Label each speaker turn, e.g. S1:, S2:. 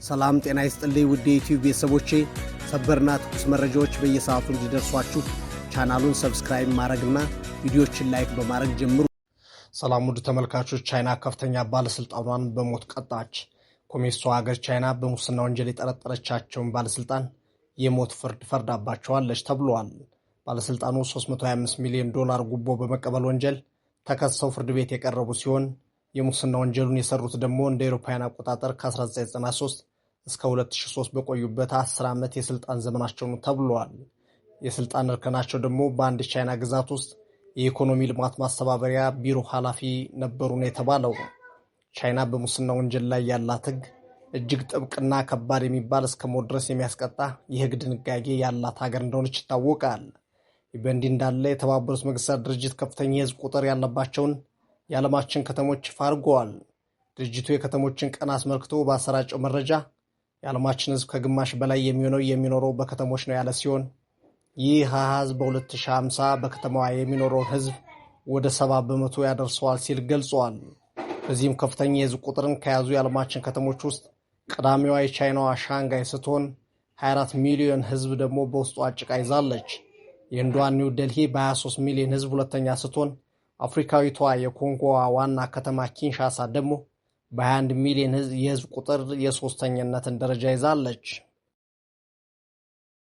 S1: ሰላም ጤና ይስጥልኝ ውድ የዩቲዩብ ቤተሰቦቼ፣ ሰበርና ትኩስ መረጃዎች በየሰዓቱ እንዲደርሷችሁ ቻናሉን subscribe ማድረግና ቪዲዮችን like በማድረግ ጀምሩ። ሰላም ውድ ተመልካቾች፣ ቻይና ከፍተኛ ባለስልጣኗን በሞት ቀጣች። ኮሚኒስቷ ሀገር ቻይና በሙስና ወንጀል የጠረጠረቻቸውን ባለስልጣን የሞት ፍርድ ፈርዳባቸዋለች ተብሏል። ባለስልጣኑ 325 ሚሊዮን ዶላር ጉቦ በመቀበል ወንጀል ተከሰው ፍርድ ቤት የቀረቡ ሲሆን፣ የሙስና ወንጀሉን የሰሩት ደግሞ እንደ አውሮፓውያን አቆጣጠር ከ1993 እስከ 2003 በቆዩበት 10 ዓመት የስልጣን ዘመናቸው ነው ተብሏል። የስልጣን እርከናቸው ደግሞ በአንድ ቻይና ግዛት ውስጥ የኢኮኖሚ ልማት ማስተባበሪያ ቢሮ ኃላፊ ነበሩ ነው የተባለው። ቻይና በሙስና ወንጀል ላይ ያላት ሕግ እጅግ ጥብቅና ከባድ የሚባል፣ እስከ ሞት ድረስ የሚያስቀጣ የሕግ ድንጋጌ ያላት ሀገር እንደሆነች ይታወቃል። ይህ በእንዲህ እንዳለ የተባበሩት መንግስታት ድርጅት ከፍተኛ የህዝብ ቁጥር ያለባቸውን የዓለማችን ከተሞች ይፋ አድርገዋል። ድርጅቱ የከተሞችን ቀን አስመልክቶ ባሰራጨው መረጃ የዓለማችን ህዝብ ከግማሽ በላይ የሚሆነው የሚኖረው በከተሞች ነው ያለ ሲሆን፣ ይህ አሃዝ በ2050 በከተማዋ የሚኖረውን ህዝብ ወደ 70% ያደርሰዋል ሲል ገልጿል። በዚህም ከፍተኛ የህዝብ ቁጥርን ከያዙ የዓለማችን ከተሞች ውስጥ ቀዳሚዋ የቻይናዋ ሻንጋይ ስትሆን፣ 24 ሚሊዮን ህዝብ ደግሞ በውስጧ አጭቃ ይዛለች። የህንዷ ኒው ደልሂ በ23 ሚሊዮን ህዝብ ሁለተኛ ስትሆን፣ አፍሪካዊቷ የኮንጎዋ ዋና ከተማ ኪንሻሳ ደግሞ በ21 ሚሊዮን የህዝብ ቁጥር የሶስተኝነትን ደረጃ ይዛለች።